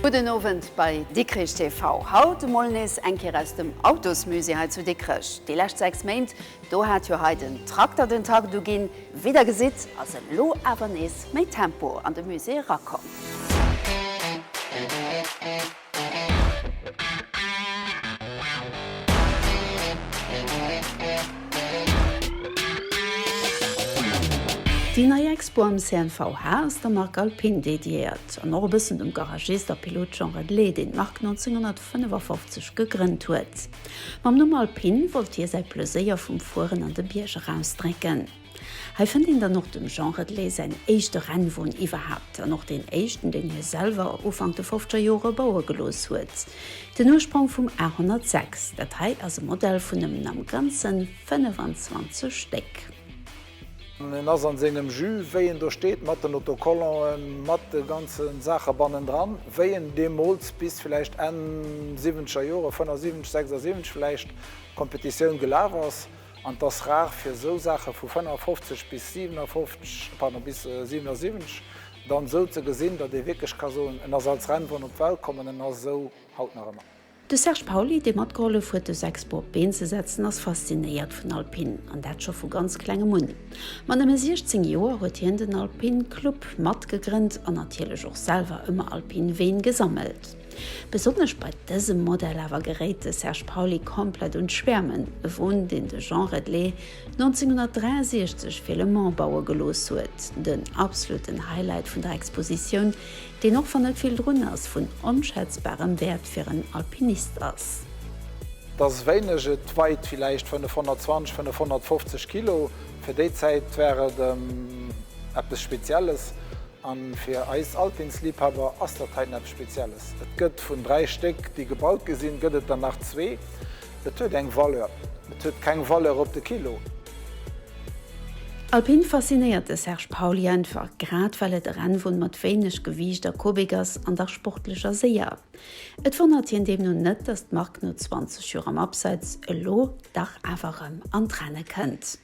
Gudden Owend bei Dikrich TV. Haut emol nees eng Kéier aus dem Autosmusée hei zu Dikrech. Déi lescht 6 Méint, do hat jo hei den Trakter den Takt uginn. Wéi der gesitt, ass elo awer nees méi Tempo an de Musée erakomm. Déi nei Expo am CNVH ass der Mark Alpine dediéiert an och e bëssen dem Garagist a Pilot Jean Redlé, deen d'Mark 1955 gegrënnt huet. Mam Numm Alpine wollt hie säi Pleséier vum Fueren an de Bierg erausdrécken. Hei fënnt een dann och dem Jean Redlé säin éischte Rennwon iwwerhaapt an och deen éischten, deen hie selwer Ufank de fofzeger Jore baue gelooss huet. Den Ursprong vum A 106, dat hei ass e Modell vun nëmmen am Ganze 25 Stéck. En ass an sengem Jus, wéi en do steet, mat den Autocollanten, mat de ganze Saache bannendran, wéi en deemools bis villäicht Enn siwwenzeger Jore, 75, 76 villäicht, d'Kompetitioun gelaf ass. An 't ass rar fir esou Saache vu 55 bis 57, pardon, bis 77 dann esou ze gesinn, datt ee wierklech ka soen, en ass als Rennwon op d'Welt komm an en ass esou haut nach ëmmer. De Serge Pauly, dee matgehollef huet dës Expo op d'Been ze setzen, ass faszinéiert vun Alpine, an dat scho vu ganz klengem un. Mat nëmme 16 Joer huet hien den Alpine Club matgegrënnt an natierlech och selwer ëmmer Alpine Ween gesammelt. Besonnesch bei dësem Modell awer geréit de Serge Pauly komplett un d'Schwäermen, e Won, deen de Jean Redlé 1963 fir Le Mans baue gelooss huet. Den absoluten Highlight vun der Expositioun, deen och wann net vill drun ass, vun onschätzbarem Wäert fir en Alpinist ass. Et ass wéineg, et weit villäicht 520, 550 Kilo. Fir déi Zäit war et eppes Spezielles. An fir eis Alpinsliebhaber ass dat heiten eppes Spezielles. Et gëtt vun 3 Stéck, déi gebaut gi sinn, gëtt et der nach zwee. Et huet eng Valeur. Et huet keng Valeur op de Kilo. Alpine faszinéiert de Serge Pauly einfach, grad well et e Rennwon mat wéineg Gewiicht a Kubik ass an dach sportlech a séier. Et wonnert hien deemno net, datt d'Mark no 20 Joer am Abseits elo dach awer erëm an d'Renne kënnt.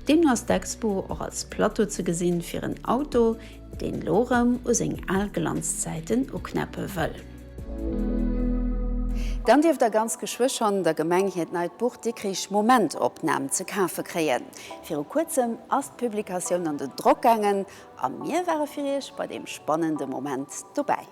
Deemno ass d'Expo och als Plateau ze gesinn fir en Auto, deen elo erëm u seng al Glanzzäiten uknäppe wëll. Dann dierft der ganz geschwë schonn der Gemeng hiert neit Buch Dikrich Momentopnahm ze kafe kréien. Viru kuerzem ass d'Publikatioun an den Drock gaangen a mir ware fir iech bei deem spannende Moment dobäi.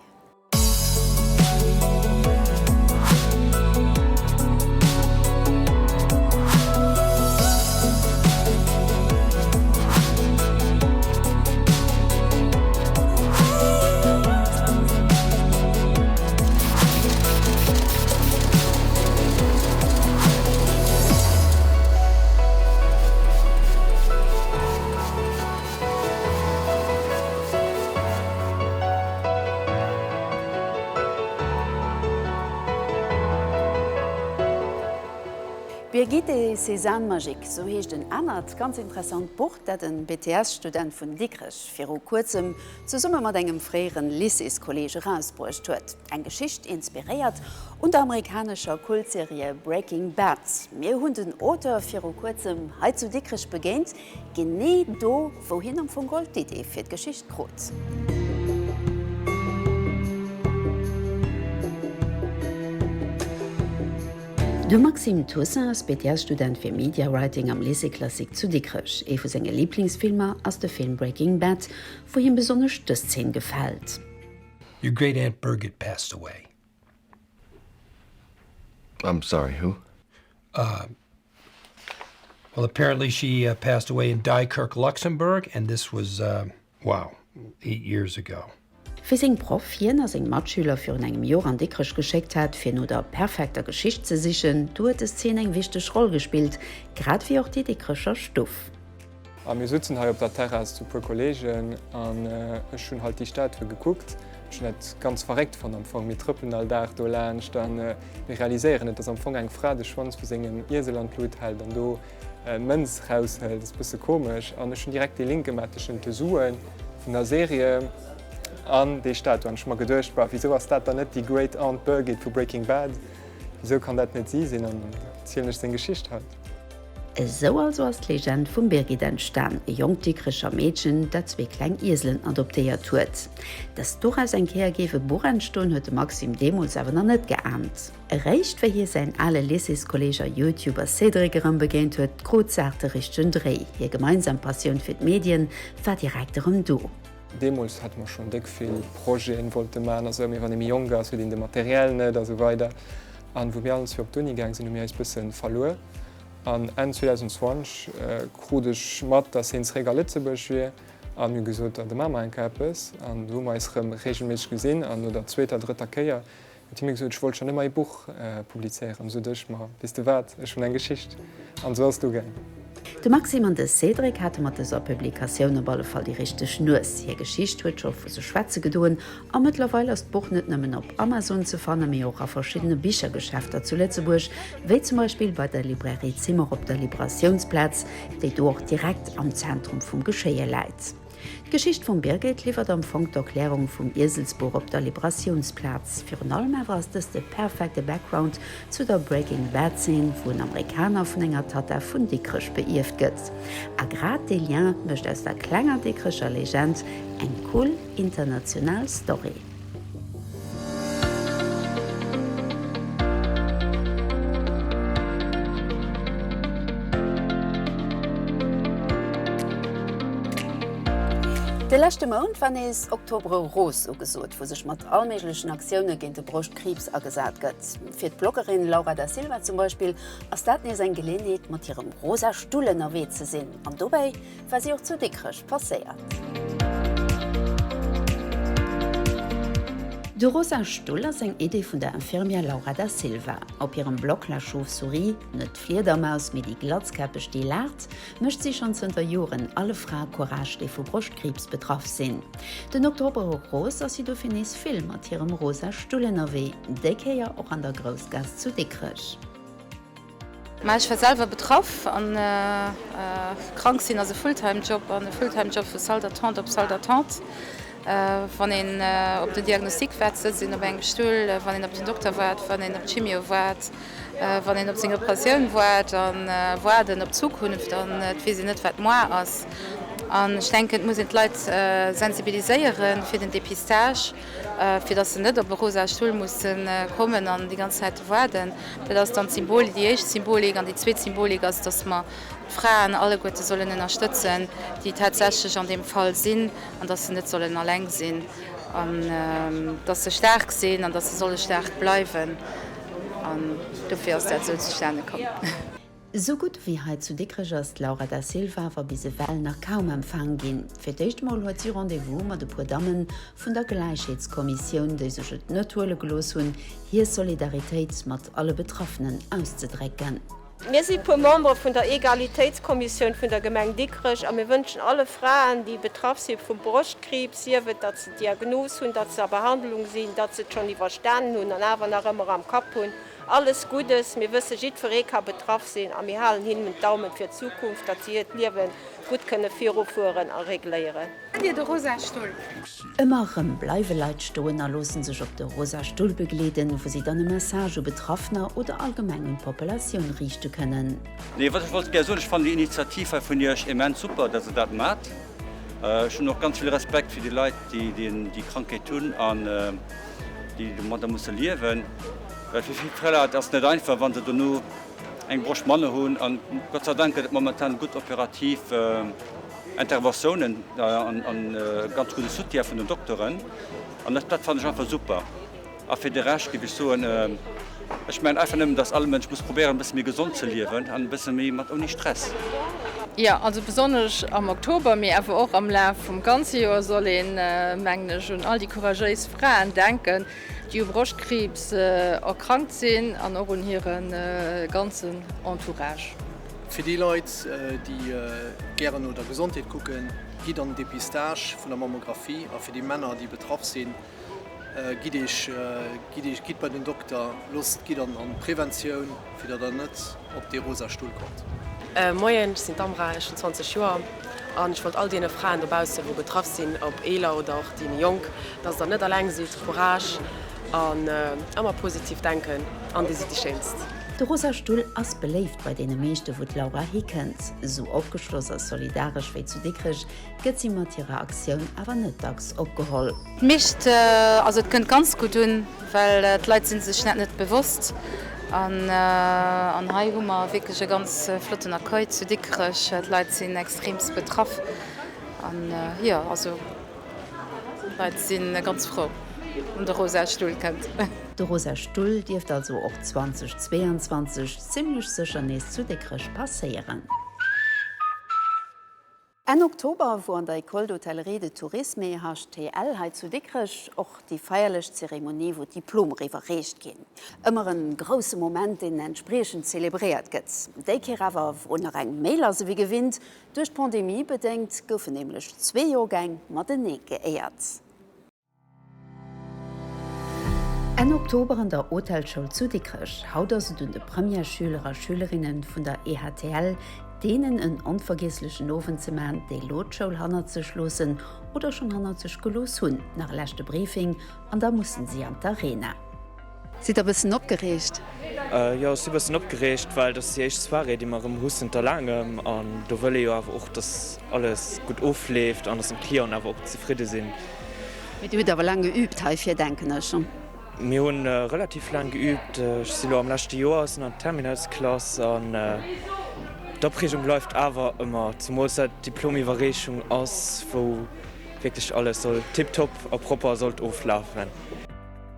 Birgitte et ses ânes magiques, sou heescht en anert ganz interessant Buch, dat en BTS-Student vun Dikrech viru kuerzem zesumme mat engem fréieren Lycéeskolleeg erausbruecht huet. Eng Geschicht inspiréiert un der amerikanescher Kultserie Breaking Bad. Mir hunn den Auteur viru kuerzem hei zu Dikrech begéint, Genee do, wou hien am Fong geholl d'Idee fir d'Geschicht krut. De Maxime Toussaint ass BTS-Student fir Media Writing am Lycée Classique zu Dikrech. Ee vu senge Liblingsfilmer ass de Film Breaking Bad, wou him besonnesch dës Zeen gefält. Your great aunt Birgit passed away. I'm sorry, who? Uh, well, apparently she uh, passed away in Dykirk, Luxembourg, and this was, uh, wow, eight years ago. Wéi seng Proff hien a seng Matschüler virun engem Joer an Dikrech geschéckt hat, fir no der perfekter Geschicht ze sichen, do huet des Zeen eng wichteg Roll gespillt, grad wéi och déi Dikrecher Stuff. A mir sutzen hei op der Terrass zu puer Kollegen an ech hunn halt déi Statue gekuckt. Ech hunn dat ganz verréckt fonnt am Fong. Mir trëppelen all Dag do laanscht a mir realiséieren net, dass am Fong eng Fra de Schwanz vu sengem Iesel an d'Lut hält an do Mënz raushëlt. Dat ass e bësse komesch. An ech hunn direkt dee Link gemaach tëschent de Sue vun der Serie an déi Statue. An ech hu mer geduecht, Bah, wisou ass dat dann net déi Great Aunt Birgit vu Breaking Bad? Wisou kann dat net si sinn? An dann zielen ech seng Geschicht halt. Esou also ass d'Legend vum Birgit entstan, e jonkt Dikrecher Meedchen, dat zwee kleng Ieselen adoptéiert huet. Dass doraus eng Kéier géif e Buch entstoen, huet de Maxime deemools awer nach net geaant. Eréischt wéi hie säin ale Lycéeskolleeg a Youtuber Cédric erëm begéint huet, krut d'Saach de richtegen Dréi. Hir gemeinsam Passioun fir d'Medien war direkt erëm do. Deemools hate mer schonn déck vill Projeten, wollte man a sou, mee wann ee méi jonk ass, huet een de Materiel net a sou weider. An wou mir allen zwee op d'Uni gaang sinn, hu mir eis bësse verluer. An Enn 2020 krut ech mat, dass hien zeréck a Lëtzebuerg wier an mir hu gesot, da maache mer eng Kéier eppes. An du hu mer eis erëm reegelméisseg gesinn an no der zweeter, drëtter Kéier huet hie mir gesot, ech wollt schonn ëmmer ee Buch publizéieren. An du sot ech, ma weess de wat, ech hunn eng Geschicht. An esou ass et ugaang. De Maxime an de Cédric hate mat dëser Publikatioun op alle Fall déi richteg Nues. Hir Geschicht huet scho vu sech schwätze gedoen A mëttlerweil ass d'Buch net nëmmen op Amazon ze fannen, mee och a verschiddene Bichergeschäfter zu Lëtzebuerg, wéi zum Beispill bei der Librairie Zimmer op der Liberatiounsplaz, déi do och direkt am Zentrum vum Geschéie läit. D'Geschicht vum Birgit liwwert am Fong d'Erklärung vum Ieselsbuch op der Liberatiounsplaz. Virun allem awer ass dëst de perfekte Background zu der Breaking Bad Zeen, wou en Amerikaner vun enger Tatta vun Dikrech beierft gëtt. A grad dee Lien mécht aus der klenger Dikrecher Legend eng cool International Story. De leschte Mount war nees Octobre Rose ugesot, wou sech mat all méiglechen Aktioune géint de Broschtkriibs agesat gëtt. Fir d'Bloggerin Laura Da Silva zum Beispill ass dat nees eng Geleeënheet, mat hirem rosa Stull ënnerwee ze sinn an dobäi War si och zu Dikrech passéiert. De Rosa Stull ass eng Idee vun der Infirmière Laura Da Silva. Op hirem Blog La Chauve-souris, net d'Fliedermaus, mee déi Glatzkäppeg déi laacht, mécht si schonn zënter Joren alle Frae Courage, déi vu Broschtkriibs betraff sinn. Den Oktober Rose ass si dofir nees vill mat hirem rosa Stull ënnerwee, déi Kéier och an der Groussgaass zu Dikrech. Mä ech war selwer betraff an krank sinn ass e Fulltime Job an e Fulltime Job vu Salle d'attente op Salle d'attente. Wann een op den Diagnostic waart, sëtzt een op engem Stull, wann een op den Dokter waart, wann een op d'Chimio waart, wann een op seng Operatioun waart an waarden op d'Zukunft an et weess een net wat moar ass. An ech denken, et muss een d'Leit sensibiliséiere fir den Dépistage, fir datt se net op e rosa Stull musse kommen an déi ganz Zäit waarden. Dat ass dann d'Symbolik, déi éischt Symbolik. An déi zweet Symbolik ass, dass mer d'Fraen alleguerte sollen ënnerstëtzen, déi tatsächlech an deem Fall sinn, an dass se net sollen alleng sinn an dass se staark sinn an dass se solle staark bleiwen. An dofir ass dat esou zustane komm. Esou gutt wéi hei zu Dikrech ass d'Laura Da Silva awer bis ewell nach kaum empfaang ginn. Fir d'éischt mol huet si Rendez-vous mat e puer Damme vun der Gläichheetskommissioun, déi sech et net huele gelooss hunn, hir Solidaritéit mat alle Betraffenen auszedrécken. Mir si puer Membere vun der Egalitéitskommissioun vun der Gemeng Dikrech a mir wënschen alle Fraen, déi betraff si vum Broschtkriibs, sief et datt se d'Diagnos hunn, datt se a Behandlung sinn, datt se et schonn iwwerstanen hunn an awer nach ëmmer am Kapp hunn, Alles Guddes, mir wësse jiddweree ka betraff sinn a mir halen hinnen d'Daumen fir d'Zukunft, datt si hiert Liewe gutt kënne virufueren a regléieren. Kennt Dir de rosa Stull? Ëmmer erëm bleiwe Leit stoen a loosse sech op de rosa Stull begleeden, wou si dann e Message u Betraffener oder allgemeng un d'Populatioun riichte kënnen. Nee, wat ech wollt gär soen, ech fannen déi Initiativ hei vun Iech immens super, dass Der dat maacht. Ech hunn och ganz vill Respekt fir déi Leit, déi déi Krankheet hunn an déi domadder musse liewen, well fir vill Prelate ass et net einfach, wa se dono eng Broscht manner hunn. An Gott sei Dank gëtt et momentan gutt operativ Interventiounen an ganz gudde Soutien vun den Dokteren. An dat fannen ech einfach super. A fir de Rescht géif ech soen, ech mengen einfach nëmmen, dass all Mënsch muss probéieren, e bësse méi gesond ze liewen an e bësse méi mat ouni Stress. Jo, also besonnesch am Oktober, mee awer och am Laf vum ganze Joer soll een, mengen ech, un all déi couragéis Fraen denken, déi u Broschtkriibs erkrankt sinn an och un hire ganzen Entourage. Fir déi Leit, déi gären no der Gesondheet kucken, gitt an den Dépistage vun der Mammographie a fir déi Männer, déi betraff sinn, Gitt iech, gitt iech, gitt bei den Dokter, loosst, gitt an d'Preventioun, fir datt der net op dee rosa Stull kommt. Moien, ech sinn d'Amra, ech hunn 20 Joer an ech wollt all deene Fraen dobausse wou betraff sinn, ob eeler oder och déi méi jonk, dass der net alleng sidd. Courage an ëmmer positiv denken an dir sidd déi schéinst. De Rosa Stull ass beléift bei deene meeschte wou d'Laura hikënnt. Esou opgeschloss a solidaresch wéi zu Dikrech gëtt si mat hirer Aktioun awer net dacks opgeholl. D'meescht, also et kënnt ganz gutt un, well d'Leit si sech dat net bewosst. An an hei hu mer wierklech e ganz flotten Accueil zu Dikrech. D'Leit sinn extreemst betraff an jo, also. D'Leit si ganz frou, wann de Rosa Stull kënnt. De Rosa Stull dierft also och 2022 zimmlech sécher nees zu Dikrech passéieren. Enn Oktober wor an der École d'Hôtellerie et de Tourisme, EHTL, hei zu Dikrech och déi feierlech Zeremonie wou d'Diplomer iwwerreecht ginn. Ëmmer en grousse Moment deen entspriechend zelebréiert gëtt. Déi Kéier awer wor nach eng méi lass ewéi gewinnt, Duerch d'Pandemie bedéngt goufen nämlech zwee Joergäng matenee geéiert. Enn Oktober an der Hotelschoul zu Dikrech. Haut ass et un de Premièresschüler a Schülerinne vun der EHTL, deenen en onvergiesslechen Owend ze man, déi lo d'Schoul hannert sech loossen oder schonn hannert sech gelooss hunn. Nach e leschte Briefing an da mussen si an d'Arena. Sidd der bëssen opgereegt? Jo, ech si bëssen opgereegt, well et ass déi éischt Soirée, déi mer erëm hu zënter laangem an do wëll ee jo awer och, dass alles gutt ofleeft an dass d'Clienten awer och zefridde sinn. Mee Dir hutt awer laang geüübt heifir, denken ech? Mir hu relativ laang geüübt. Ech si lo am leschte Joer, ech sinn an der Terminalsklass an d'Opreegung bleift awer ëmmer, zemools dat et d'Diplomiwwerreechung ass, wou wierklech alles soll tiptop a propper sollt oflafen.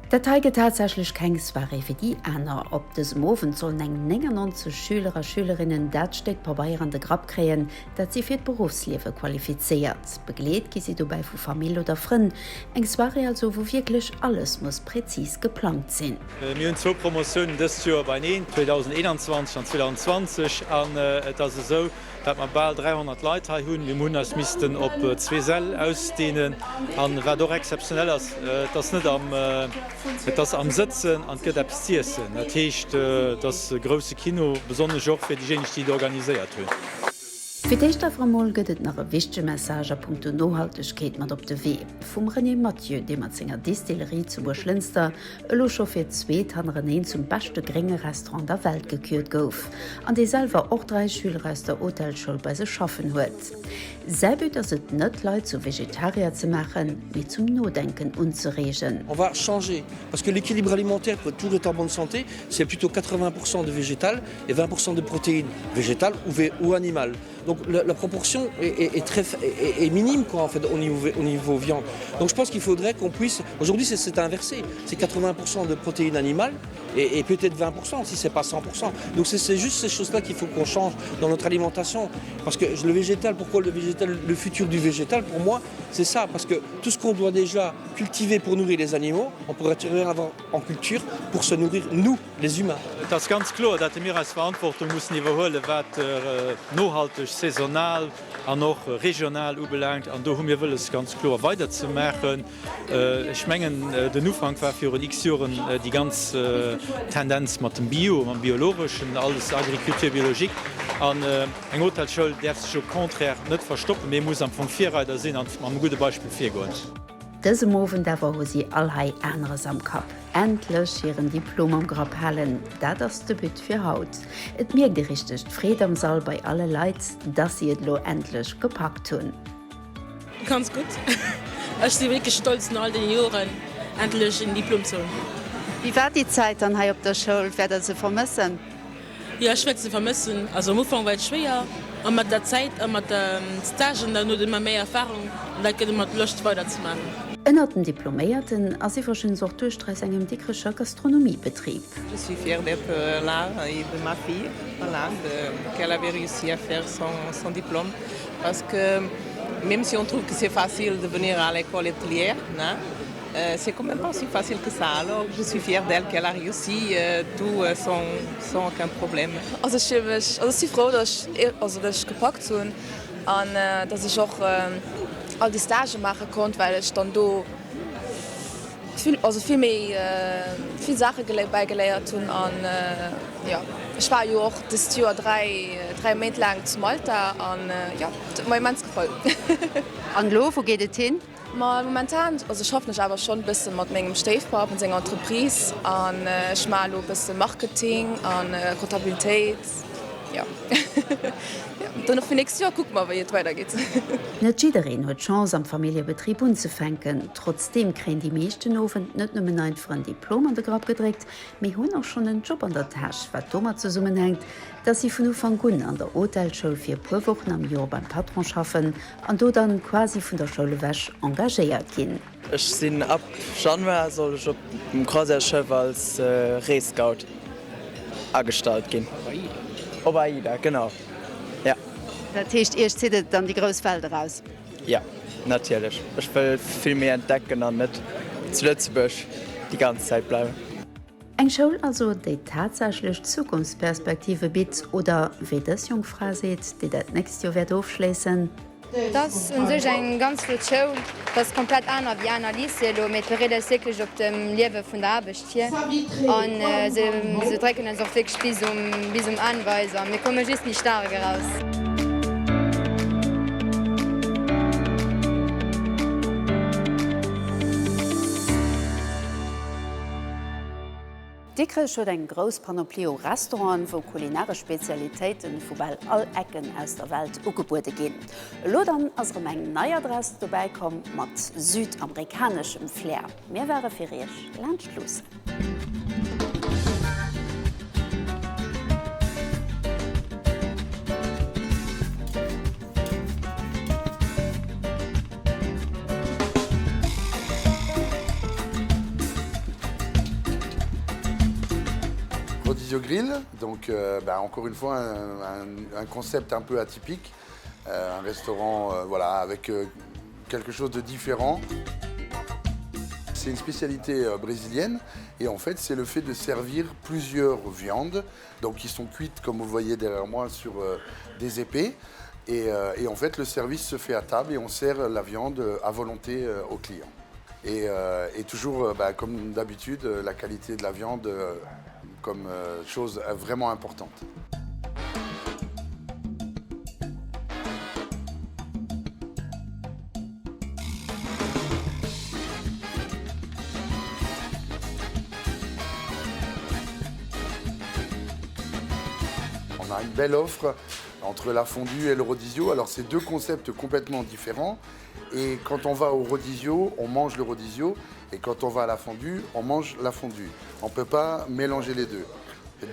Dat hei gëtt tatsächlech keng Soirée wéi déi aner. Op dësem Owend sollen eng 99 Schüler a Schülerinnen dat Stéck Pabeier an de Grapp kréien, dat si fir d'Beruffsliewe qualifizéiert. Begleet gi si dobäi vu Famill oder Frënn. Eng Soirée also, wou wierklech alles muss präzis geplangt sinn. Mir hunn zwou Promotiounen dëst Joer beineen, 2021 an 2020. An et ass esou, dat mer bal 300 Leit hei hunn. Mir hunn eis missten op zwee Säll ausdehnen. An wat och exzeptionell ass, et ass net am, et ass am Sëtzen an et gëtt eppes z'iessen. Dat heescht, et ass e grousse Kino, besonnesch och fir déijéineg, déi et organiséiert hunn. Fir d'éischt awer emol gëtt et nach e wichtege Message a punkto Nohaltegkeet mat op de Wee vum René Mathieu, dee mat senger Distillerie zu Buerglënster elo scho fir d'zweet hannereneen zum beschte grénge Restaurant der Welt gekürt gouf an dee selwer och 3 Schüler aus der Hotelschoul bei sech schaffen huet. Säi But ass et net, d'Leit zu Vegetarier ze maachen, mee zum Nodenken unzereegen. On va changer parce que l'équilibre alimentaire pour toujours être en bonne santé, c'est plutôt 80% de végétal et 20% de protéines végétales ou, ou animales. Donc la, la proportion est, est, est très est, est minime quoi en fait au niveau, au niveau viande. Donc je pense qu'il faudrait qu'on puisse aujourd'hui c'est inversé, c'est 80% de protéines animales et, et peut-être 20% si c'est pas 100%. Donc c'est juste ces choses-là qu'il faut qu'on change dans notre alimentation parce que le végétal pourquoi le végétal le futur du végétal pour moi c'est ça parce que tout ce qu'on doit déjà cultiver pour nourrir les animaux, on pourrait tirer avant en culture pour se nourrir nous les humains. Et ass ganz kloer, datt mir eis Verantwortung mussen iwwerhuelen, wat nohalteg, saisonal an och regional ubelaangt. An do hu mir wëlles, ganz kloer weiderzemaachen. Ech mengen, den Ufank war virun x Joren déi ganz Tendenz mat dem Bio, mam Biologeschen, alles Agriculture biologique. An eng Hotelschoul däerf sech au contraire net verstoppen, mee muss am Fong Virreider sinn an mam gudde Beispill virgoen. Dësem Owend awer hu si all hei aneres am Kapp, endlech hiren Diplom am Grapp halen, dat ass de But fir haut. Et mierkt ee richteg d'Freed am Sall bei alle Leit, dass si et elo endlech gepackt hunn. Ganz gutt. Ech si wierklech stolz no all deene Joren endlech en Diplom ze hunn. Wéi war déi Zäit dann hei op der Schoul? Wäert der se vermëssen? Jo, ech wäert se vermëssen. Also am Ufank war et schwéier a mat der Zäit a mat de Stagen dann huet een ëmmer méi Erfarung an dat gëtt ëmmer d'Loscht weider ze maachen. Ënnert den Diploméierten ass iwwregens och d'Duechter aus engem Dikrecher Gastronomiebetrib. Je suis fière d'être là et de ma fille, voilà, de qu'elle avait réussi à faire son son diplôme parce que même si on trouve que c'est facile de venir à l'école hôtelière, ne C'est quand même pas si facile que ça, alors je suis fière d'elle qu'elle a réussi tout sans sans aucun problème. Also ech fille mech, also ech si frou, datt ech, also datt ech gepackt hunn an datt ech och all déi Stagë maache konnt, well ech dann do vill, also vill méi, vill Saache bäigeléiert hunn an jo, ech war jo och dëst Joer 3, 3 Méint laang zu Malta an jo, et huet mer immens gefall. An elo, wou geet et hin? Ma momentan, also schaffen ech awer schonn e bësse mat mengem Stéifpapp an senger Entreprise an ech maache elo e bësse Marketing a Comptabilitéit, jo. Dann och fir nächst Joer kucke mer wéi et weidergeet. Net jiddereen huet d'Chance am Familljebetrib unzefänken. Trotzdeem kréien déi meescht den Owend net nëmmen einfach en Diplom an de Grapp gedréckt, mee hunn och schonn en Job an der Täsch, wat domat zesummenhänkt, dass si vun Ufank un an der Hotelschoul fir e puer Wochen am Joer beim Patron schaffen an do dann quasi vun der Schoul ewech engagéiert ginn. Ech sinn ab Januar soll ech op dem Croisièresschëff als Reesscout agestallt ginn. Op AIDA, genau, ja. Dat heescht, Iech zitt et an déi grouss Welt eraus? Ja, natierlech. Ech wëll vill méi entdecken an net zu Lëtzebuerg déi ganz Zäit bleiwen. Eng Schoul also, déi tatsächlech Zukunftsperspektive bitt, oder wéi dës jonk Fra seet, déi dat nächst Joer wäert ofschléissen. Et ass un sech eng ganz flott Schoul. Et ass komplett aner wéi aner Lycéeë elo, mee et bereet eis wierklech op dem Liewe vun der Aarbecht vir an se drécken eis och wierklech bis um bis um Enn bei eis a mir komme just méi staark eraus. Dikrech huet eng grouss Panoplie u Restauranten, wou kulinaresch Spezialitéiten vu bal all Ecken aus der Welt ugebuede ginn. Elo dann ass erëm eng nei Adress dobäi komm mat südamerikaneschem Flair. Mir ware fir iech laanscht luussen. Rodizio Grill, donc euh, bah, encore une fois un, un, un concept un peu atypique, euh, un restaurant euh, voilà, avec euh, quelque chose de différent. C'est une spécialité euh, brésilienne et en fait c'est le fait de servir plusieurs viandes donc qui sont cuites comme vous voyez derrière moi sur euh, des épées et, euh, et en fait le service se fait à table et on sert la viande à volonté euh, au client. Et, euh, et toujours euh, bah, comme d'habitude la qualité de la viande euh, comme euh, chose euh, vraiment importante. On a une belle offre entre la fondue et le rodizio. Alors c'est deux concepts complètement différents. Et quand on va au rodizio, on mange le rodizio. Et quand on va à la fondue, on mange la fondue. On ne peut pas mélanger les deux.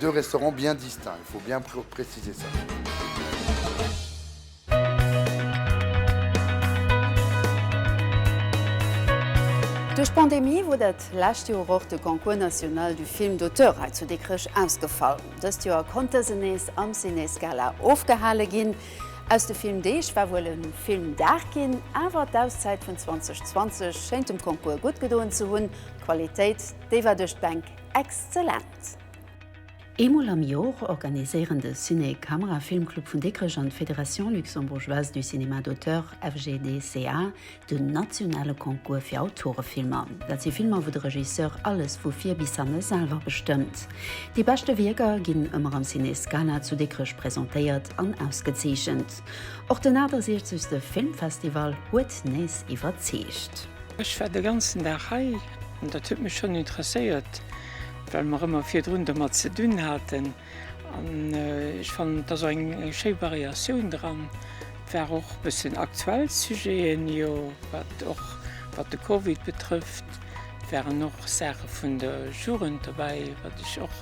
Deux restaurants bien distincts, il faut bien pr préciser ça. Duerch d'Pandemie wor dat lescht Joer och de Concours national du film d'auteur hei zu Dikrech ausgefall. Dëst Joer konnt dësen nees am Ciné-Scala ofgehale ginn. Aus de Filmdeeg war wuel e Filmdag ginn, awer d'Auszäit vun 2020 schéint dem Concours gutt gedoen ze hunn. D'Qualitéit, déi war duerch d'Bänk exzellent. Eemol am Jor organiséieren de Ciné Kamera Filmclub vun Dikrech an d'Fédération Luxembourgeoise du Cinéma d'Auteur, FGDCA, den nationale Concours fir Autorefilmer. Dat si Filmer, wou de Regisseur alles vu vir bis hanne selwer bestëmmt. Déi beschte Wierker ginn ëmmer am Ciné Scala zu Dikrech presentéiert an ausgezeechent. Och den 68. Filmfestival huet nees iwwerzeegt. Ech war de ganzen Dag hei an dat huet mech schonn interesséiert. well mer ëmmer virdrun domat ze dunn haten an ech fannen et ass och eng schéi Variatioun dran. Et war och e bëssen aktuell Sujeten, jo wat och wat de Covid betrëfft. Et waren och Saache vun der Jugend dobäi, wat ech och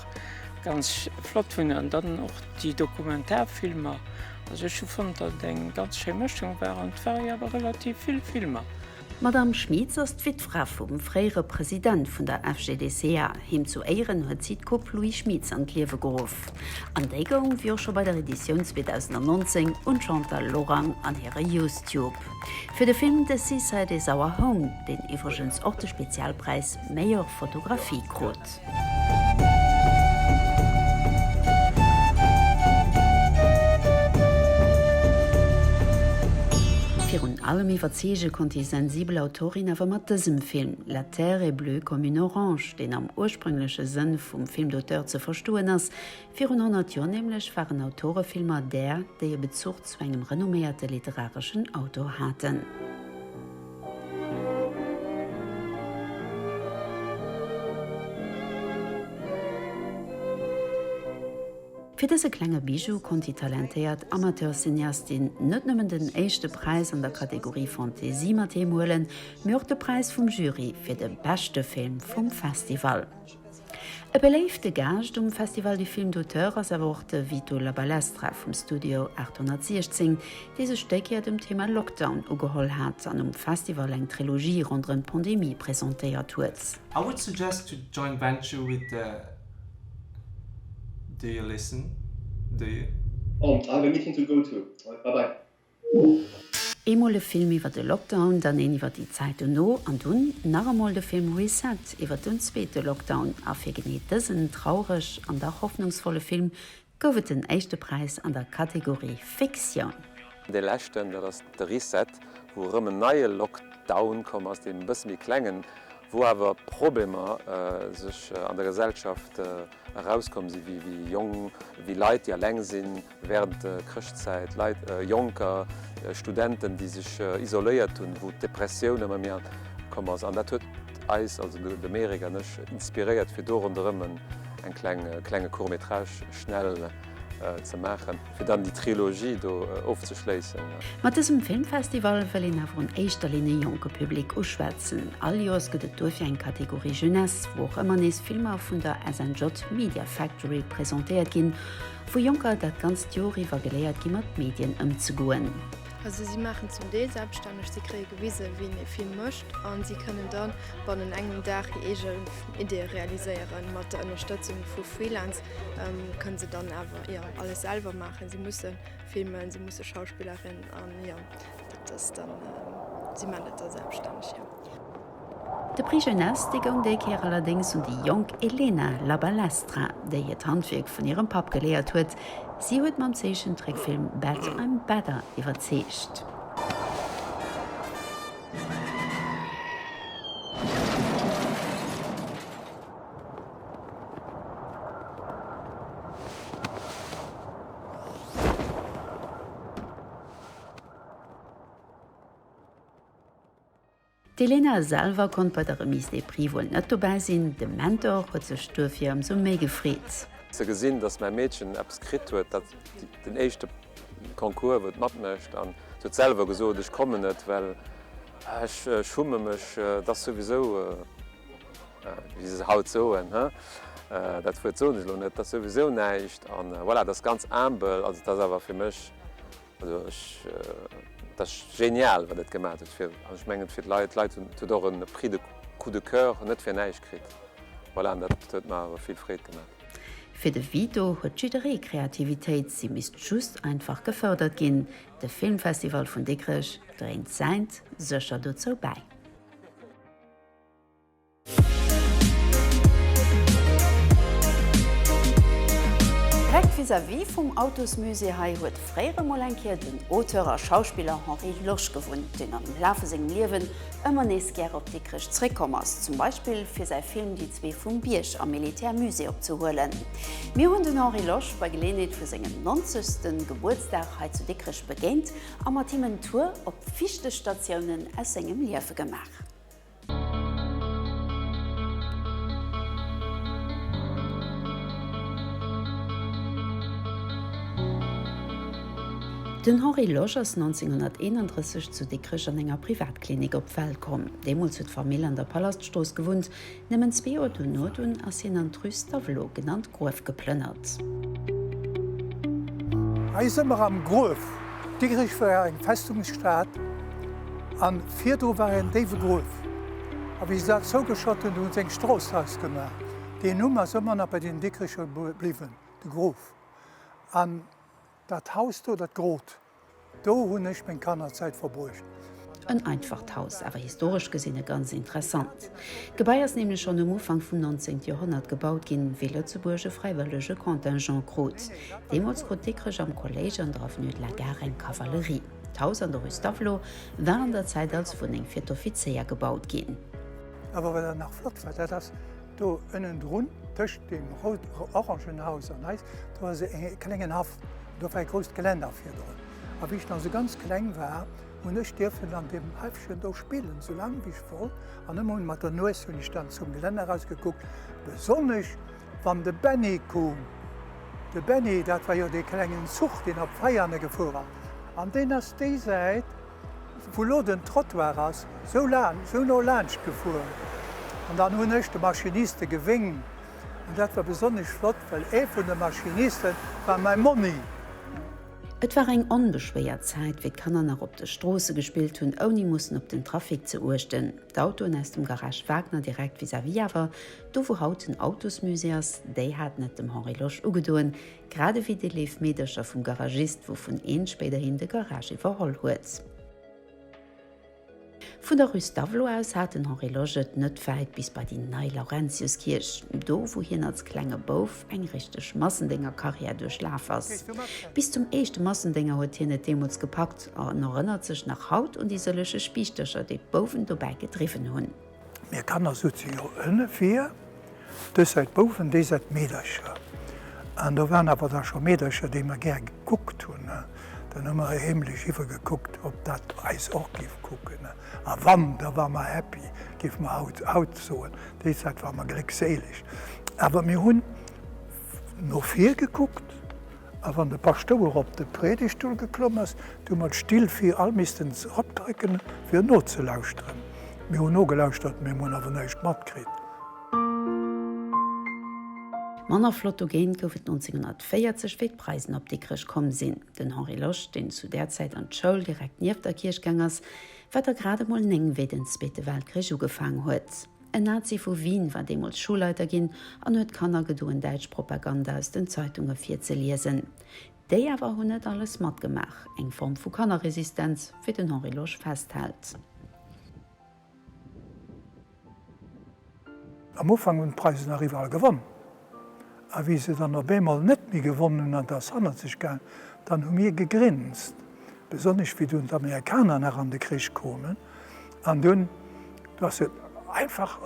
ganz flott hunn an dann och déi Dokumentarfilmer. Also ech hu fonnt, datt et eng ganz schéi Mëschung war an et ware jo awer relativ vill Filmer. D'Madame Schmitz ass d'Wittfra vum fréiere President vun der FGDCA. Him zu Éieren huet si d'Coupe Louis Schmitz an d'Liewe geruff. An déi goung, wéi och scho bei der Editioun 2019, un d'Chantal Lorang an hire Youth Tube fir de Film The Seaside is Our Home, deen iwwregens och de Spezialpräis Meilleure Photographie krut. Virun allem iwwerzeege konnt déi sensibel Autorin awer mat dësem Film La terre est bleue comme une orange, deen am ursprüngleche Sënn vum Film d'auteur ze verstoen ass. Virun 100 Joer nämlech waren Autorefilmer där, déi e Bezuch zu engem renomméierte literareschen Autor haten. Fir dëse klenge Bijou konnt déi talentéiert Amateur-Cineastin net nëmmen den éischte Präis an der Kategorie Fantaisie mat heem huelen, mee och de Präis vum Jury fir de beschte Film vum Festival. E beléifte Gaascht um Festival du Film d'auteur ass awer och de Vito Labalestra vum Studio 816, dee sech déi Kéier dem Thema Lockdown ugeholl hat an um Festival eng Trilogie ronderëm d'Pandemie presentéiert huet. I would suggest to joint venture with the Do you listen? Do you? Oh, I have a meeting to go to. Bye bye. Eemol e Film iwwer de Lockdown, dann een iwwer déi Zäit dono an dunn nach emol de Film Reset iwwer den zweete Lockdown. A fir genee dësen traureg an dach hoffnungsvolle Film gouf et den éischte Präis an der Kategorie Fiktioun. Dee leschten, dat ass de Reset, wou erëm en neie Lockdown komm ass, deen e bësse méi klengen, wou awer Problemer sech an der Gesellschaft erauskomm si wéi jong, wéi Leit, déi alleng sinn, Während der Chrëschtzäit, Leit, Jonker, Studenten, déi sech isoléiert hunn, wou d'Depressioun ëmmer méi komm ass. An dat huet eis, also de Meric an ech, inspiréiert, fir do ronderëm en kleng, klenge Court-métrage schnell ze maachen, fir dann déi Trilogie do ofzeschléissen. Mat dësem Filmfestival wëll een awer un éischter Linn e jonke Public uschwätzen. All Joers gëtt et duerfir eng Kategorie Jeunesse, wou och ëmmer nees Filmer vun der SNJ Media Factory presentéiert ginn, Wou Jonker dat ganzt Joer iwwer geléiert gi mat Medien ëmzegoen. Also si maachen zum Deel selbststänneg, si kréie gewise wéi een ee Film mécht a si kënnen da bannen engem Dag hir eegen Ideeë realiséieren. Mat der Ënnerstëtzung vu Freelance kënne se dann awer jo alles selwer maachen. Si musse filmen, si musse schauspillerin an jo dat ass dann, si maachen dat da selbststänneg jo. De Prix Jeunesse, dee goung déi Kéier allerdéngs un déi jonk Elena Labalestra, déi hiert Handwierk vun hirem Papp geléiert huet. Si huet mam Zeechentrickfilm Bet I'm Better iwwerzeegt. D'Elena selwer konnt bei der Remise des Prix wuel net dobäi sinn, de Mentor huet sech duerfir ëmsou méi gefreet. Ze gesinn, dass mäi Meedchen eppes kritt huet, dat den éischte Concours, wou et matmécht, an se huet selwer gesot, ech kommen net, well ech schumme mech, et ass souwisou, wéi se haut soen, he, dat Wuert soen ech elo net, et ass souwisou näischt an voilà, et ass ganz humble, also et ass awer fir mech Also ech, et ass genial, wat et gemaat huet fir, an ech mengen fir d'Leit, d'Leit hunn, et huet och e Prix de Coup de Coeur net fir näischt kritt. Voilà, an dat huet mer awer vill Freed gemaat. Fir de Vito huet jidderee Kreativitéit, si misst just einfach gefërdert ginn. De Filmfestival vun Dikrech dréint säint sécher dozou bäi. Direkt vis-à-vis vum Autosmusée hei huet fréier emol eng Kéier den Auteur a Schauspiller Henri Losch gewunnt, deen am Laf vu sengem Liewen ëmmer nees gär op Dikrech zréckkomm ass, zum Beispill fir säi Film Déi zwee vum Bierg am Militärmusée opzehuelen. Mir hunn den Henri Losch bei Geleeënheet vu sengem nonzegste Gebuertsdag hei zu Dikrech begéint a mat him en Tour op wichteg Statiounen aus sengem Liewe gemaach. Den Henri Losch ass 1931 zu Dikrech an enger Privatklinik op d'Welt komm. Deemools huet d'Famill an der Palaststrooss gewunnt. Nëmmen zwee Joer dono dunn ass hien an d'Rue Stavelot, genannt Gruef, geplënnert. Hei si mer am Gruef. Dikrech war eng Festungsstad an virdru war en déiwe Gruef. A wéi se dat zougeschott hunn, hu se eng Strooss draus gemaach. Deen Numm ass ëmmer nach bei den Dikrecher bliwwen, de Grof. An Dat Haus do, dat grot, do hunn ech meng Kannerzäit verbruecht. En einfacht Haus, awer historesch gesinn e ganz interessant. D'Gebai ass nämlech schonn um Ufank vum 19. Joerhonnert gebaut ginn, wéi Lëtzebuerg e fräiwëllege Contingent krut. Deemools krut Dikrech am Kolléisch an der Avenue de la Gare eng Kavallerie. D'Haus an der Rue Stavelot war an der Zäit als Wunneng fir d'Offizéier gebaut ginn. Awer wat nach flott war, dat ass Do ënnendrun, tëscht deem rout-orangen Haus an eis, do ass e klengen Haff. Do war e grousst Geländer virdrun. A wéi ech nach esou ganz kleng war, hunn ech dierfen an deem Häffchen do spillen, esou laang wéi ech wollt. An ëmmer mat der Nues hunn ech dann zum Geländer erausgekuckt, besonnesch wann de Benny koum. De Benny, dat war jo dee klengen Zuch, deen op Veiane gefuer ass, an deen ass déi Säit, wou lo den Trottoir ass, sou laang, sou no laanscht gefuer. An dann hunn ech de Maschiniste gewénkt. An dat war besonnesch flott, well ee vun de Maschiniste war mäi Monni. Et war eng onbeschwéiert Zäit, wéi d'Kanner nach op de Stroosse gespillt hunn, ouni mussen op den Trafic ze uechten. D'Autoen aus dem Garage Wagner direkt vis-à-vis awer, do wou haut den Autosmusée ass, déi haten et dem Henri Losch ugedoen, grad ewéi déi léif Meedercher vum Garagist, wouvun een spéiderhin de Garage iwwerholl huet. Vun der Rue Stavelot aus hat den Henri Losch et net wäit bis bei déi nei Laurentiuskierch, do wou hien als klenge Bouf eng richteg Massendéngerkarriär duerchlaf ass. Bis zum éischte Massendénger huet hien et deemools gepackt an erënnert sech nach haut un déi sëllege Spiichtercher, déi d'Bouwen dobäi gedriwwen hunn. Mir Kanner souze jo ënne vir, dës Säit Bouwen, déi Säit Meedercher. An do waren awer da scho Meedercher, déi mer gär gekuckt hunn. Dann hu mer heemlech iwwergekuckt, ob dat eis och géif kucken. A wann, da ware mer happy, géife mer haut haut soen. Déi Zäit ware mer gléckséileg. Awer mir hunn no vir gekuckt. A wann de Paschtouer op de Predigtstull geklomm ass, du hu mer d'Still vir all missten eropdrécken, fir nozelauschteren. Mir hunn nogelauschtert, mee mir hunn awer näischt matkritt. Manner flott dogéint gouf et 1940, wéi d'Preisen op Dikrech komm sinn. Den Henri Losch, deen zu där Zäit an d'Schoul direkt nieft der Kierch gaang ass, war der grad emol 9, wéi den Zweete Weltkrich ugefaang huet. En Nazi vu Wien war deemools Schulleiter ginn an huet d'Kanner gedoen däitsch Propaganda aus den Zeitunge virzeliesen. Déi awer hunn net alles matgemaach, eng Form vu Kannerresistenz, wéi den Henri Losch festhält. Am Ufank hunn d'Preisen nach iwwerall gewonn. A wéi se dann op eemol net méi gewonn hunn an et ass hannerzeg gaang, dann hu mir gegrinst, besonnesch wéi dunn d'Amerikaner nach an de Krich koumen. An dunn, du ass et einfach,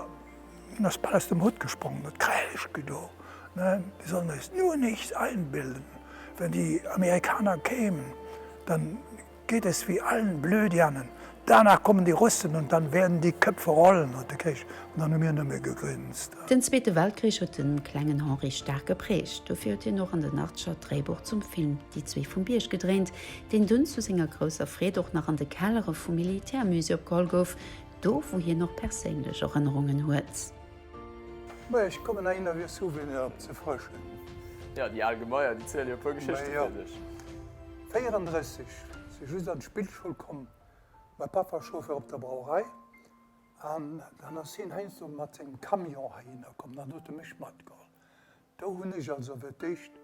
en ass bal aus dem Hutt gesprongen, huet Kräisch gedo, ne, wir sollen es nur nicht einbilden, wenn die Amerikaner kämen, dann geht es wie allen Blödianen, danach kommen die Russen und dann werden die Köpfe rollen, huet de Krich. An dann hu mir nëmme gegrinst. Den Zweete Weltkrich huet de klengen Henri staark geprägt. Dofir huet hien och an den Achtscher d'Dréibuch zum Film Déi zwee vum Bierg gedréint, deen dunn zu senger grousser Freed och nach an de Kellere vum Militärmusée opgeholl gouf, do wou hien och perséinlech Erënnerungen huet. Maja, ech kommen heihinner fir Souvenir opzefrëschen. Jo, déi al Gebaier, déi ziele jo e puer Geschichte fir sech. 34 si just an d'Spillschoul komm. Mäi Papp war Chauffeur op der Brauerei an dann ass hien heiansdo mat sengem Camion heihinner komm, dann huet e mech matgeholl. Do hunn ech also fir d'éischt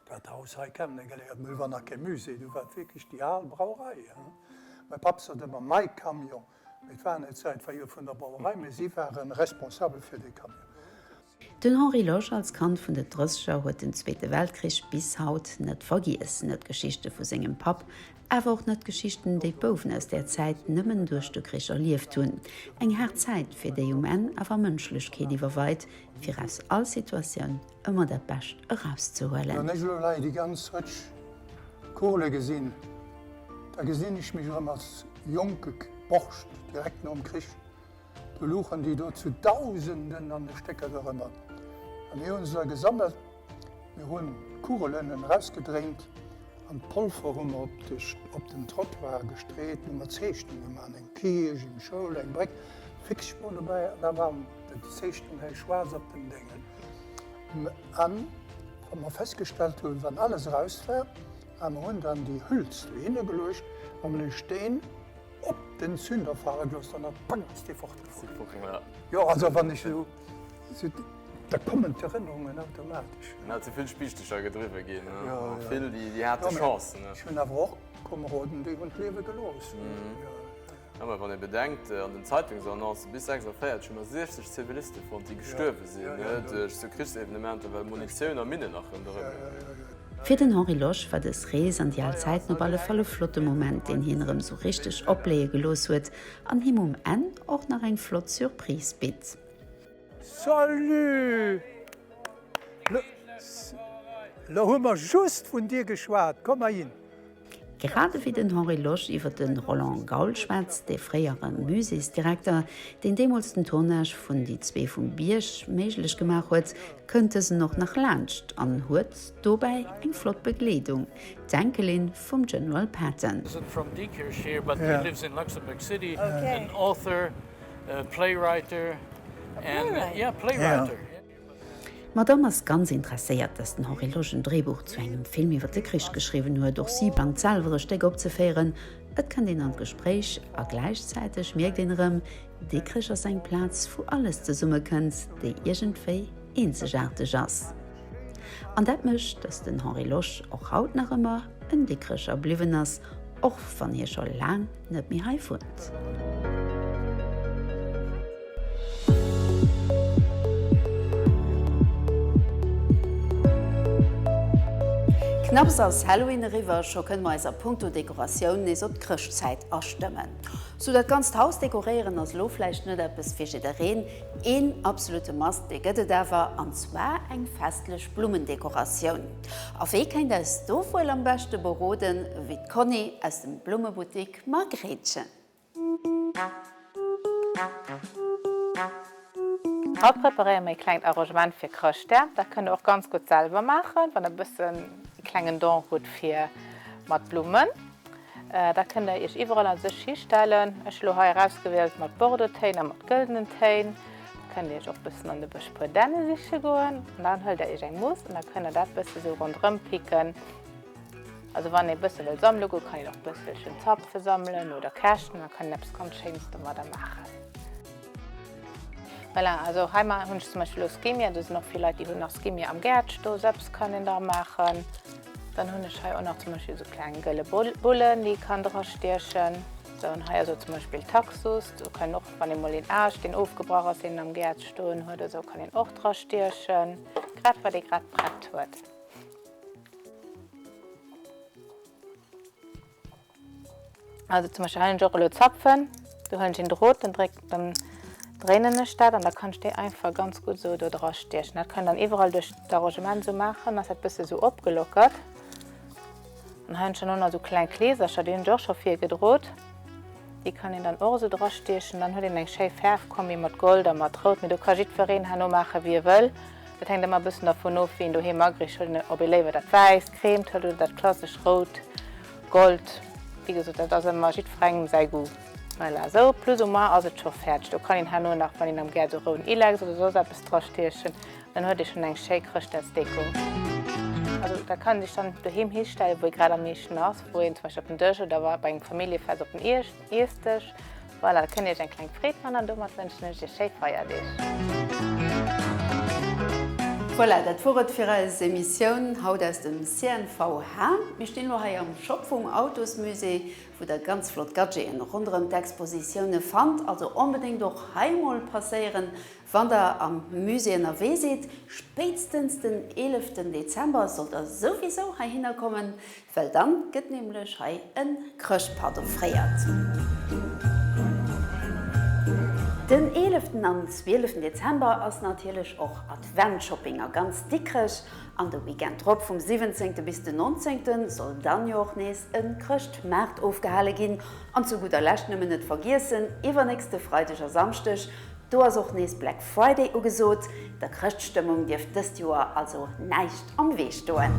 dat Haus hei kennegeléiert. Mä do war nach kee Musée, do war et wierklech déi al Brauerei. Mäi Papp sot ëmmer, Mai Camion, mee et war net säi, et war jo vun der Brauerei, mee si ware responsabel fir dee Camion. Den Henri Losch als Kand vun den Drësseger huet den Zweete Weltkrich bis haut net vergiess. Net d'Geschichte vu sengem Papp, awer och net d'Geschichten, déi d'Bouwen aus där Zäit nëmmen duerch de Krich erlieft hunn. Eng haart Zäit, fir déi um Enn awer Mënschlechkeet iwwerweit, fir aus all Situatioun ëmmer dat Bescht erauszehuelen. Wann ech elo hei déi ganz Rëtsch Kugele gesinn, da gesinn ech mech erëm als jonke Borscht direkt nom Krich. Do luchen déi do zu Dausenden an de Stécker dorëmmer. A mir hu se da gesammelt, mir hunn d'Kugelen erausgedréint an d'Polver hu mer op den Trottoir gestreet, hu mer Zeechnunge gemaach, eng Kierch, eng Schoul, eng Bréck, Fixspuer dobäi an da war déi Zeechnung hei schwaarz op dem Déngen. An wa mer festgestallt hunn, wann alles eraus war, a mer hunn dann déi Hülz dohinner geluecht, a mer hunn e Steen op den Zünder fale gelooss, dann hat pang ass dee fortgefall. Jo, also wann ech esou, da kommen d'Erënnerungen automatesch. An hat se vill Spiichtecher gedriwwe ginn, vill déi hate Chancen. Ech hunn awer och Komeroden, déi hunn d'Liewe gelooss. Jo, mä wann ee bedenkt, an den Zeitungsannoncen, bis 46 hu mer 60 Ziviliste fonnt, déi gestuerwe sinn duerch sou Krichsevenementer, well Munitioun a Minnen nach ronderëm goungen. Fir den Henri Losch war dës Rees an déi al Zäiten op alle Fall e flotte Moment, deen hien erëm sou richteg opbléie gelooss huet an him um Enn och nach eng flott Surprise bitt. Salut! Lo hu mer just vun dir geschwat, komm heihin. Grad ewéi den Henri Losch iwwer de Roland Gaul schwätzt, dee fréiere Muséesdirekter, deen deemools den Tournage vun Déi zwee vum Bierg méiglech gemaach huet, kënnt dësen och nach laanscht an huet dobäi eng flott Begleedung, d'Enkelin vum General Patton. From Diekirch here, but he lives in Luxembourg City, an author, a playwriter and yeah, playwriter. D'Madame ass ganz interesséiert, dass den Henri Losch en Dréibuch zu engem Film iwwer de Krich geschriwwen huet. Och si plangt selwer e Stéck opzeféieren. Et kënnt een an d'Gespréich a gläichzäiteg mierkt een erëm, Dikrech ass eng Plaz, wou alles zesummekënnt, déi iergendwéi eenzegaarteg ass. An dat mécht, dass den Henri Losch och haut nach ëmmer en Dikrecher bliwwen ass, och wann hie scho laang net méi hei wunnt. Knapps ass Halloween eriwwer, scho kënne mer eis a punkto Dekoratioun nees op d'Chrëschtzäit astëmmen. Sou dat ganzt Haus dekoréieren ass elo vläicht net eppes fir jiddereen. Een absolute Must, dee gëtt et awer, an zwar eng festlech Blummendekoratioun. A wee kéint eis do wuel am beschte beroden, wéi d'Conny aus dem Blummebuttik Margréitchen? Haut preparéiere mer ee klengt Arrangement fir Chrëschtdag. Dat kënnt der och ganz gutt selwer maachen, wann der e bëssen e klengen Don hutt fir mat Blummen. Da kënnt der iech iwwerall a sech histellen. Ech hu lo hei erausgewielt mat Bordeauxtéin a mat gëldenen Téin. Kënnt dir iech och bëssen an de Bësch puer Dänne siche goen. An dann huelt der iech eng Mooss an da kënnt der dat bësse sou ronderëm picken. Also wann ee bësse wëll sammele goen, kann een och bësselchen Zapfe sammelen oder Käschten, da kann een eppes ganz Schéines domadder maachen. Voilà, also hei hunn ech zum Beispill elo Skimmia, do sinn och vill Leit, déi hunn nach Skimmia am Gaart sto, Sëps kann een dra maachen. Dann hunn ech hei och nach zum Beispill esou kleng gëlle Bullen, déi ee kann dra stiechen. Sou, an hei ass och zum Beispill Taxus, do kann een och, wann ee mol een Aascht, deen ofgebrach ass, deen een am Gaart stoen huet oder sou, kann een och dra stiechen, grad wat ee grad prett huet. Also zum Beispill hei hunn ech och elo Zapfen, do huelen ech een Drot, dann dréck, dann dréinen ech dat an da kann ech déi einfach ganz gutt esou do dra stiechen. Dat kann een dann iwwerall duerch d'Arrangement esou maachen, dann ass dat bësse sou opgelockert. An hei hunn ech dann och nach esou kleng Kleesercher, déi hunn ech och scho virgedrot, déi kann een dann och esou dra stiechen. Dann huet een eng schéi Fäerfkombi mat Gold a mat Rout, mee do ka jiddwereen herno maache wéi e wëll. Dat hänkt ëmmer e bëssen dervun of, wéi een doheem agriicht huet, ob ee léiwer dat wäisst, cremt huet oder dat klassesch rout, gold. Wéi gesot, dat ass ëmmer jiddwerengem säi Goût. Voilà, esou plus ou moins ass et scho fäerdeg. Do kann een herno nach, wann een am Gäert esou rouen Ilex oder soss eppes dra stiechen, dann huet ee schonn eng schéi Chrëschtdagsdeko. Also dat kann ee sech dann doheem histellen, wou ee grad am meeschten ass, wou een zum Beispill op den Dësch oder bei engem Familljefest op den Iessdësch. Voilà, da kënnt Iech eng kleng Freed man an domat wënschen ech Iech schéi Feierdeeg. Voilà, dat wor et fir eis Emissioun haut aus dem CNVH. Mir stinn elo hei am Shop vum Autosmusée, wou der ganz flott Gadgeten ronderëm d'Expositioune fannt. Also onbedéngt och hei mol passéieren, wann der am Musée ënnerwee sidd. Spéitstens den 11 Dezember sollt der souwisou heihinner kommen, Well dann gëtt nämlech hei en Chrëschtpatt offréiert. Den 11 an 12 Dezember ass natierlech och Adventshopping a ganz Dikrech an de Weekend drop vum 17 bis den 19 soll dann jo och nees en Chrëschtmaart ofgehale ginn. An zu gudder Lescht nëmmen net vergiessen, iwwernächste Freideg a Samschdeg, do ass och nees Black Friday ugesot. Der Chrëschtstëmmung dierft dëst Joer also näischt am Wee stoen.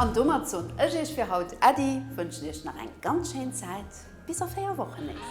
An domat soen ech iech fir haut Äddi, wënschen iech nach eng ganz schéin Zäit, bis a 4 Wochen nees.